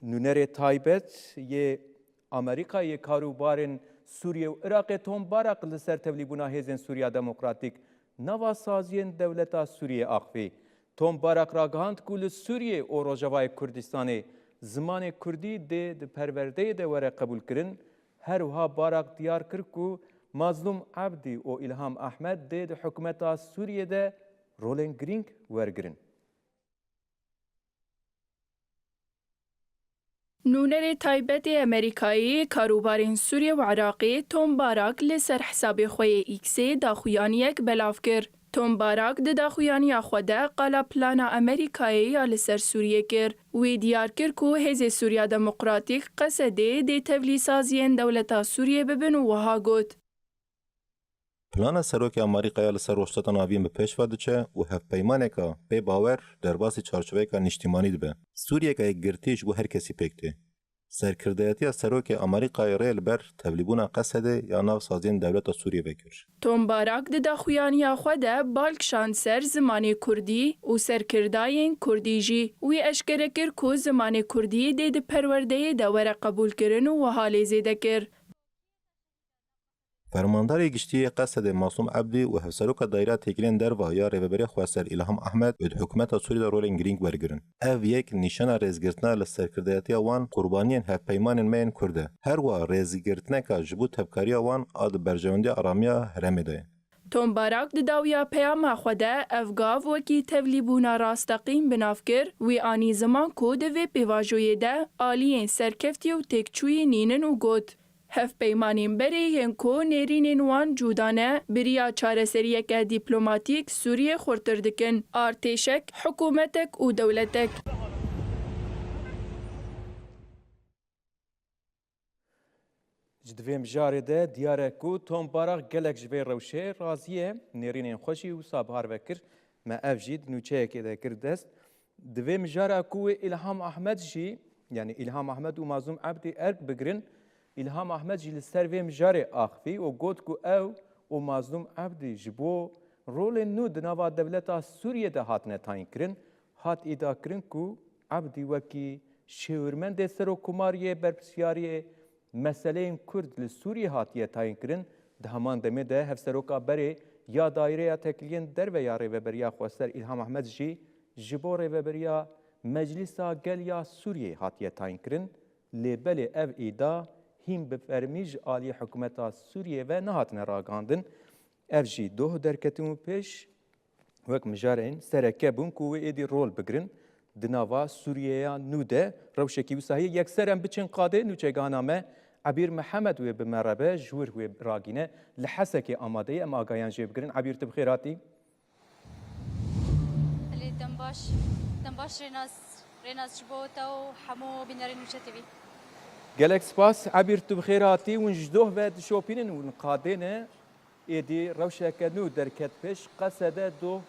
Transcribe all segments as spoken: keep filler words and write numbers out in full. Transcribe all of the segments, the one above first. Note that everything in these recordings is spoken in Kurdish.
Nûnerê taybet yê Amerîkayê yê karûbarên Sûriyê û Iraqê Tom Barak li ser tevlîbûna Hêzên Sûriya Demokratîk nava saziyên dewleta Sûriyê axivî. Tom Barak ragihand ku li Sûriyê û Rojavayê Kurdistanê zimanê Kurdî dê di perwerdeyê de were qebûlkirin. Her wiha Barak diyar kir ku Mazlûm Ebdî û Îlham Ehmed dê di hikûmeta Sûriyê de rolên girîng wergirin. Nûnerê taybet ê Amerîkayê yê karûbarên Sûriyê û Iraqê Tom Barak li ser hesabê xwe yê X-ê daxuyaniyek belav kir. Tom Barak di daxuyaniya xwe de qala plana Amerîkayê ya li ser Sûriyê kir. Wî diyar kir ku Hêzê Sûriya Demokratîk, Qesedê, dê tevlî saziyên dewleta Sûriyê bibin û wiha got. Plana Serokê Amerîkaya li ser Rojhilata Navîn bi pêş ve diçe û hevpeymaneka pê bawer derbasî çarçoveyeka niştîmanî dibe. Sûriyeka yekgirtî ji bo her kesî pêk tê. Serkirdeyetiya Serokê Amerîkayê rê li ber tevlîbûna Qesedê ya nav saziyên dewleta Sûriyê vekir. Tom Barak di daxuyaniya xwe de bal kişand ser zimanê Kurdî û serkirdayên Kurdî jî. Wî eşkere kir ku zimanê Kurdî dê di perwerdeyê de were qebûlkirin û wiha lê zêde kir. Fermandarê Giştî yê Qesedê Masûm Ebdî û Hevseroka Daîreya Têkiliyên Derve ya Rêveberiya Xweser Îlham Ehmed ê di hikûmeta Sûriyê de rolên girîng wergirin. Ev yek nîşana rêzgirtina li serkirdeyetiya wan qurbaniyên hevpeymanên me yên Kurd e. Her wiha rêzgirtineka ji bo tevkariya wan a di berjewendiya aramiya herêmê de ye. Tom Barak di dawiya peyama xwe de ev gav wekî tevlîbûna rasteqîn bi nav kir. Wî anî ziman ku di vê pêvajoyê de aliyên serkeftî û têkçûyî nînin û got, Hevpeymanên berê yên ku nêrînên wan cuda ne, bi riya çareseriyeke dîplomatîk Sûriyê xurtir dikin, artêşek, hikûmetek û dewletek. Ji di vê mijarê de diyar e ku Tom Barak gelek ji vê rewşê razî ye, nêrînên xwe jî wisa bi har ve kir. Me ev jî di nûçeyekê de kir dest. Di vê mijara ku wê Îlham Ahmed jî, yanî Îlham Ahmed û Mazlûm Ebdî erk bigirin, Îlham Ahmed jî li ser vê mijarê axivî û got ku ew û Mazlûm Ebdî ji bo rolên nû di nava dewleta Sûriyê de hatine tayînkirin, hat îdiakirin ku Ebdî wekî şêwirmendê Serokkomariyê berpirsyariyê meseleyên Kurd li Sûriyê hatiye tayînkirin. Di heman demê de Hevseroka Berê ya Daîreya Têkiliyên Derve ya Rêveberiya Xweser Îlham Ehmed jî ji bo Rêveberiya Meclisa Gel ya Sûriyê hatiye tayînkirin. Lê belê ev îda hîn bi fermî ji aliyê hikûmeta Sûriyê ve nehatine ragihandin. Ev jî doh derketin û pêş wek mijarên sereke bûn ku wê êdî rol bigirin di nava Sûriyeya nû de. Rewşekî wisa heye. Yekser em biçin qadê nûçegihana me. Ebîr Mihemed wê bi me re be, ji wir wê ragîne. Li Hesekê amade ye, em agahiyan jê bigirin. Ebîr, tu bi xêr hatî. Elê, dem baş, dem baş Rênas, Rênas ji bo te û hemû bînerên Nûçe T V. Gelek spas. Ebîr, tu bi xêr hatî. Hûn ji doh ve dişopînin, hûn qadê ne. Êdî rewşeke nû derket pêş. Qesede doh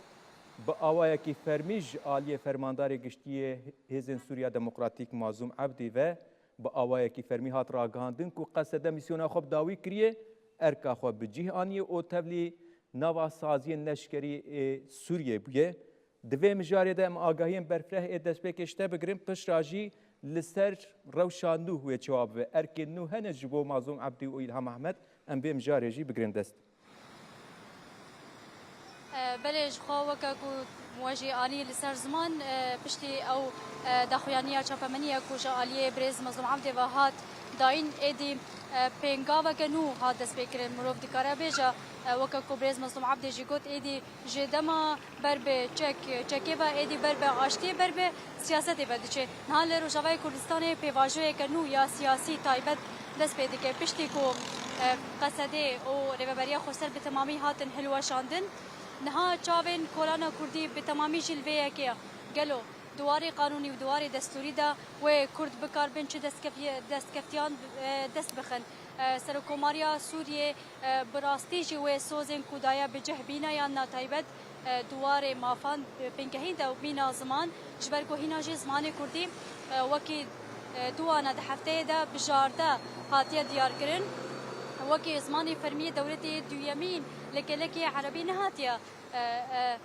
bi awayekî fermî ji aliyê Fermandarê Giştî yê Hêzên Sûriya Demokratîk Mazlûm Ebdî ve bi awayekî fermî hat ragihandin ku Qesede mîsyona xwe bi dawî kiriye, erka xwe bi cih aniye û tevlî nava saziyên leşkerî ê Sûriyê bûye. Di vê mijarê de em agahiyên berfireh ê destpêkê ji te bigirin, piştra jî li ser rewşa nû wê çawa bibe. Erkên nû hene ji bo Mazlûm Ebdî û Îlham Ehmed? Em vê mijarê jî bigirin dest. E, belê, ji xwe weke ku we jî anî li ser ziman, e, piştî ew, e, daxuyaniya çapemeniye ku ji aliyê birêz Mazlûm Ebdê ve hat dayîn, êdî, e, pêngaveke nû hat destpêkirin. Mirov dikare bêje, e, weke ku birêz Mazlûm Ebdê jî got, êdî ji dema ber bi çek, çekê ve, êdî ber bi aştiyê, ber bi siyasetê ve diçe. Niha li Rojavayê Kurdistanê pêvajoyeke nû ya siyasî taybet dest pê dike. Piştî ku, e, Qesedê û Rêveberiya Xweser bi temamî hatin hilweşandin, niha çavên kolana Kurdî bi temamî jî li vê yekê ye. Gelo di warê qanûnî û di warê destûrî de wê Kurd bikaribin çi destkef-, destkeftiyan, e, dest bixin? E, Serokkomariya Sûriyê, e, bi rastî jî wê sozên ku daye bi cih bîne yan na taybet, e, di warê mafan, e, bingehîn de û mîna ziman, ji ber ku hîna jî zimanê Kurdî, e, wekî, e, duwana di hefteyê de bi jardeh hatiye diyarkirin, wekî zimanê fermî yê dewletê yê duyemîn li gelekê Erebî nehatiye, e, e,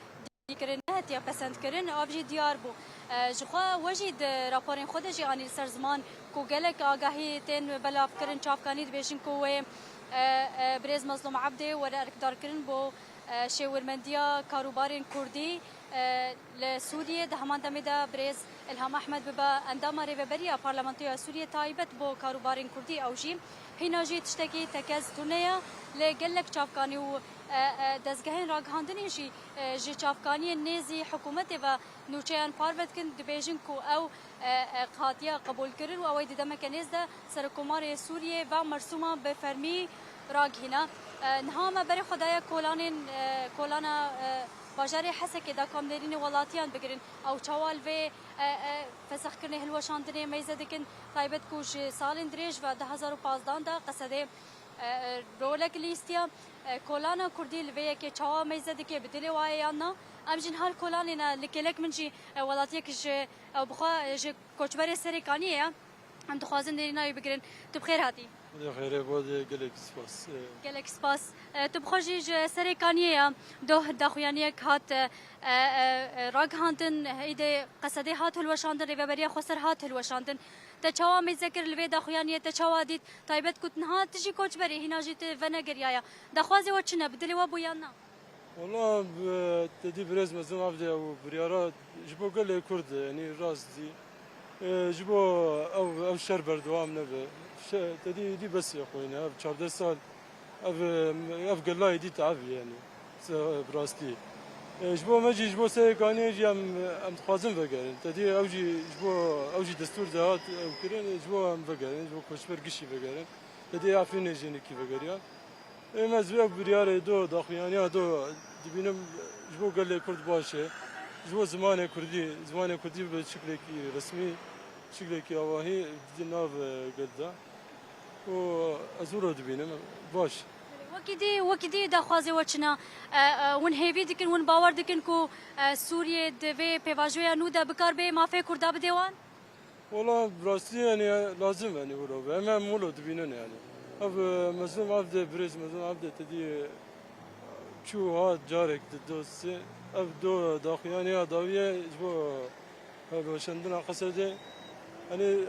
diyarkirin, nehatiye pesendkirin, ev jî diyar bû. E, ji xwe we jî di raporên xwe de jî anî li ser ziman ku gelek agahî tên belavkirin, çavkanî dibêjin ku wê, e, e, birêz Mezlûm Ebdê were erkdarkirin bo, e, şêwirmendiya karûbarên kurdî, e, li Sûriyê. Di heman demê de birêz Îlham Ehmed bibe endama Rêveberiya Parlamentoya Sûriyê taybet bo karûbarên kurdî. Ew jî hîna jî tiştekî tekez tune ye. Lê gelek çavkanî û, e, e, dezgehên ragihandinê jî, e, ji çavkaniyên nêzî hikûmetê ve nûçeyan parve dikin, dibêjin ku ew, e, e, hatiye qebûlkirin û ew ê di demeke nêz de Serokkomarê Sûriyê va mersûma bi fermî ragihîne. E, niha me berê xwe daye kolanên, e, kolana, e, bajarê Hesekê de ku em nêrînê welatiyan bigirin. Ew çawa li vê, e, e, fesexkirinê hilweşandinê meyze dikin, taybet ku ji salên dirêj ve du hezar û pazdan de Qesedê, e, e, rolek lîstiya. E, kolana kurdî li vê yekê çawa meyze dike, bi dilê wa ye yan na? Em jî niha li kolanê ne, li kêlek min jî, e, welatiyek ji, ew bi xwe, e, ji koçberê Serê Kaniyê ye. Em dixwazin nêrîna wî bigirin. Tu bi xêr hatî. Xwedê xêrê bo de, gelek spas. E, Gelek spas. E, tu bi xwe jî ji Serê Kaniyê ye. Doh daxuyaniyek hat, e, e, e, ragihandin, êdî Qesedê hat hilweşandin, Rêveberiya Xweser hat hilweşandin. Te çawa meyze kir li vê daxuyaniyê, te çawa dît? Taybet ku niha tu jî koçberî, hîna jî tu venegeriyaye. Daxwazê we çi ne? Bi dilê we bû yan na? Wala, bi-, te dî birêz Mezlûm Evdê û biryara ji bo gelê Kurd, yanî rast dî. E, ji bo ew, ew şer berdewam nebe. Şe-, te dî, dî besê xwe ne. Ev çardeh sal, ev, ev gelayê dî tev yanî. Se-, bi rastî. E, ji bo me jî, ji bo Serê Kaniyê jî em, em dixwazin vegerin. Te dî ew jî, ji bo, ew jî destûr de hat ew kirin, ji bo em vegerin, ji bo koçber gişî vegerin. Te dî Efrînê jî hinekî vegeriyan. Ê me ji vê biryarê do, daxuyaniya do dibînim, ji bo gelê Kurd baş e. Ji bo zimanê Kurdî, zimanê Kurdî bi şiklekî resmî, şiklekî avahî di nav, e, gel de. Û ez wilo dibînim, baş. Wekî dî, wekî dî daxwazê we çi ne? E, e, hûn hêvî dikin, hûn bawer dikin ku, e, Sûriyê di vê pêvajoya nû de bikar bê mafê Kurda bidê wan? Wala, bi rastî, yanî, lazim, yanî, wilo be. Em, em wilo dibînin, yanî. Ev, e, Mezlûm Evdê, birêz Mezlûm Evdê, te dî, e, çû hat carek di dosê. Ev do daxuyaniya dawî ye, ji bo hilweşandina Qesedê. Yanî,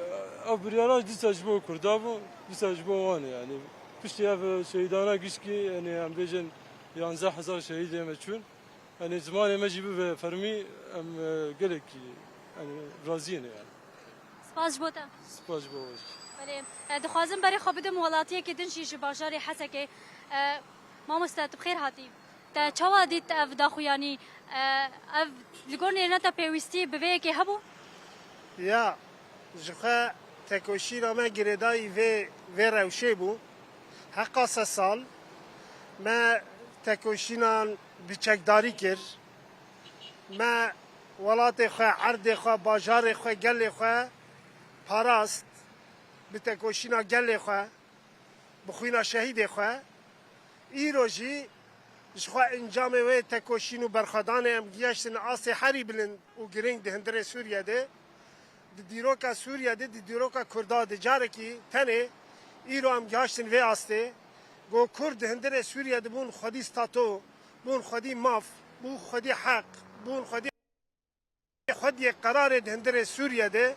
ev biryara dîsa ji bo Kurda bû, dîsa ji bo wan e, yanî. Piştî ev şehîdana gişkî, yanî, em bêjin yanzdeh hezar şehîdê me çûn. Yanî zimanê me jî bibe fermî, em, e, gelekî, yanî, raziyê ne, yanî. Spas ji bo te. Spas ji bo we jî. Belê, e, dixwazim berê xwe bidim welatiyekê din jî ji bajarê Hesekê. E, mamoste, tu bi xêr hatî. Te çawa dît ev daxuyanî? E, ev li gor nêrîna te pêwîstî bi vê yekê hebû? Ya, ji xwe tekoşîna me girêdayî vê, vê rewşê bû. Heqa sed sal me tekoşînan bi çekdarî kir. Me welatê xwe, erdê xwe, bajarê xwe, gelê xwe parast bi tekoşîna gelê xwe, bi xwîna şehîdê xwe. Îro jî ji xwe encamê wê tekoşîn û berxwedanê em gihaştin astê herî bilind û girîng di hundirê Sûriye de. Di dîroka Sûriye de, di dîroka Kurda de carekî tenê îro em gihaştin vê astê. Go Kurd di hundirê Sûriye de bûn xwedî stato, bûn xwedî maf, bûn xwedî heq, bûn xwedî xwediyê qerarê di hundirê Sûriye de,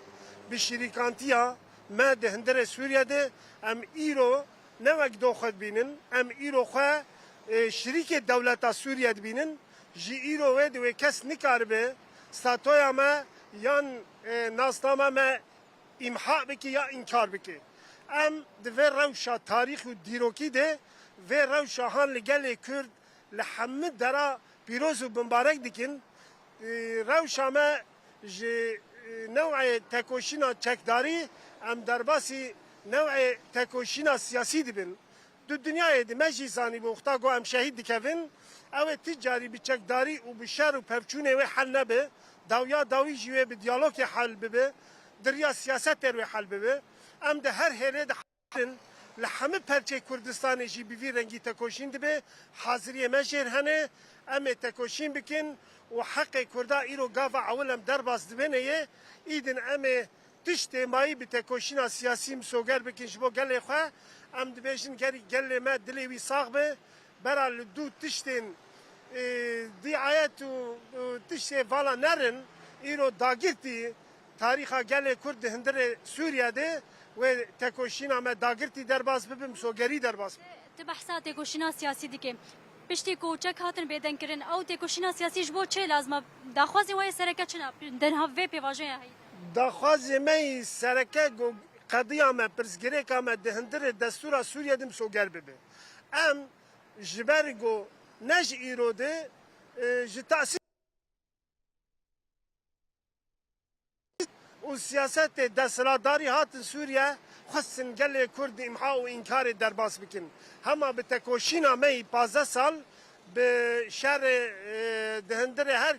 bi şirîkantiya me di hundirê Sûriye de, em îro ne wek do xwe dibînin, em îro xwe, e, şirîkê dewleta Sûriye dibînin. Ji îro wê di wê kes nikaribe statoya me yan, e, nasnama me îmha bike ya înkar bike. Em di vê rewşa tarîx û dîrokî de vê rewşa han li gelê Kurd li hemû dera pîroz û bimbarek dikin. E, rewşa me ji, e, new'ê tekoşîna çekdarî, em derbasî new'ê tekoşîna siyasî dibin. Di dinyayê de me jî zanîbû, wexta ku em şehîd dikevin, ew ê ti carî bi çekdarî û bi şer û pevçûnê wê hel nebe, dawiya dawî jî wê bi diyalogê hel bibe, di riya siyasetê wê hel bibe. Em di her hêlê de hazir in, li hemî perçeyê Kurdistanê jî bi vî rengî tekoşîn dibe, haziriyê me jêr hene, em ê tekoşîn bikin û heqê Kurda îro gava ewil em derbas dibêne yê, îdin em ê tiştê mayî bi tekoşîna siyasî misoger bikin ji bo gelê xwe. Em dibêjin gerî gelê me dilê wî sax be. Bera li dû tiştên, e, dîayet û, û tiştê vala nerin, Îro dagirtî tarîxa gelê Kurd di hundirê Sûriye de wê tekoşîna me dagirtî derbas bibe, misogerî derbas bibe. Tu behsa têkoşîna siyasî dikê. Piştî ku çek hatin bêdengkirin, ew têkoşîna siyasî ji bo çi lazim e? Daxwazên we yê sereke çi ne? Di nav vê pêvajoya heyî. Daxwazê me yî sereke ku qediya me, pirsgirêka me di hundirê destûra Sûriye de misoger bibe. Em ji ber ku ne ji îro de, e, ji tasî û siyasetê desthilatdarî hatin Sûriye, xwestin gelê Kurd îmha û înkarê derbas bikin. Hema bi tekoşîna me yî pazdeh sal, bi şerê, e, di hundirê her,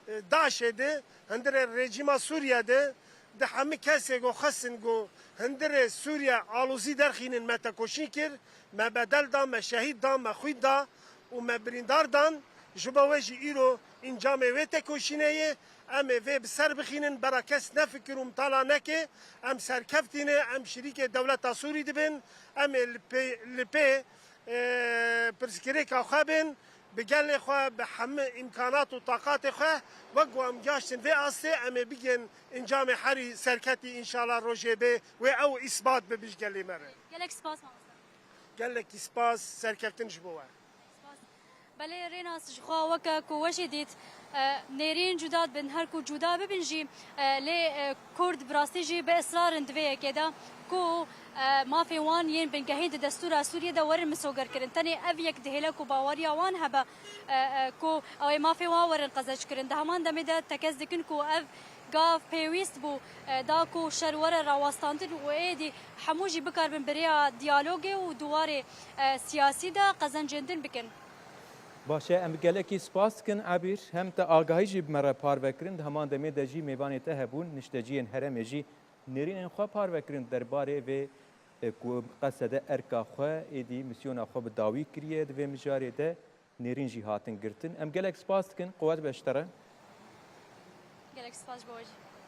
e, DAIŞê de, hundirê rejîma Sûriye de, di hemî kesê ku xwestin ku hundirê Sûriye alozî derxînin, me tekoşîn kir, me bedel da, me şehîd da, me xwîn da û me birîndar dan. Ji bo wê jî îro încamê wê tekoşînê ye. Em ê vê bi ser bixînin, bera kes nefikir û mitala neke. Em serkeftî ne, em şirîkê dewleta Sûrî dibin. Em ê li pê, li pê, e, pirsgirêka xwe bin, bi gelê xwe, bi hemî îmkanat û taqatê xwe, wek ku em gihaştin vê astê, em ê bigên încamê herî serketî, înşala rojê bê wê ew îsbat bibe ji gelê me re. Gelek spas mamoste. Gelekî spas, serkeftin ji bo we. Belê Rênas, ji xwe weke ku we jî dît, e, nêrîn cuda dibin, her ku cuda bibin jî, e, lê, e, Kurd bi rastî jî bi israr in di vê yekê de ku, e, mafên wan yên bingehîn di destûra Sûriyê de werin misogerkirin. Tenê ev yek dihêle ku baweriya wan hebe, e, e, ku ew ê mafên wan werin qezeçkirin. Di heman demê de tekez dikin ku ev gav pêwîst bû, e, da ku şer were rawestandin û êdî hemû jî bikaribin bi rêya diyalogê û di warê, e, siyasî de qezencên din bikin. Baş e, em gelekî spas dikin Ebîr. Hem te agahî jî bi me re parve kirin, di heman demê de jî mêvanê te hebûn, nişteciyên herêmê jî nêrînên xwe parve kirin derbarê vê, e, ku qesede erka xwe, êdî misyona xwe bi dawî kiriye di vê mijarê de. Nêrîn jî hatin girtin. Em gelek spas dikin. Quwet be ji te re. Gelek spas ji bo we jî.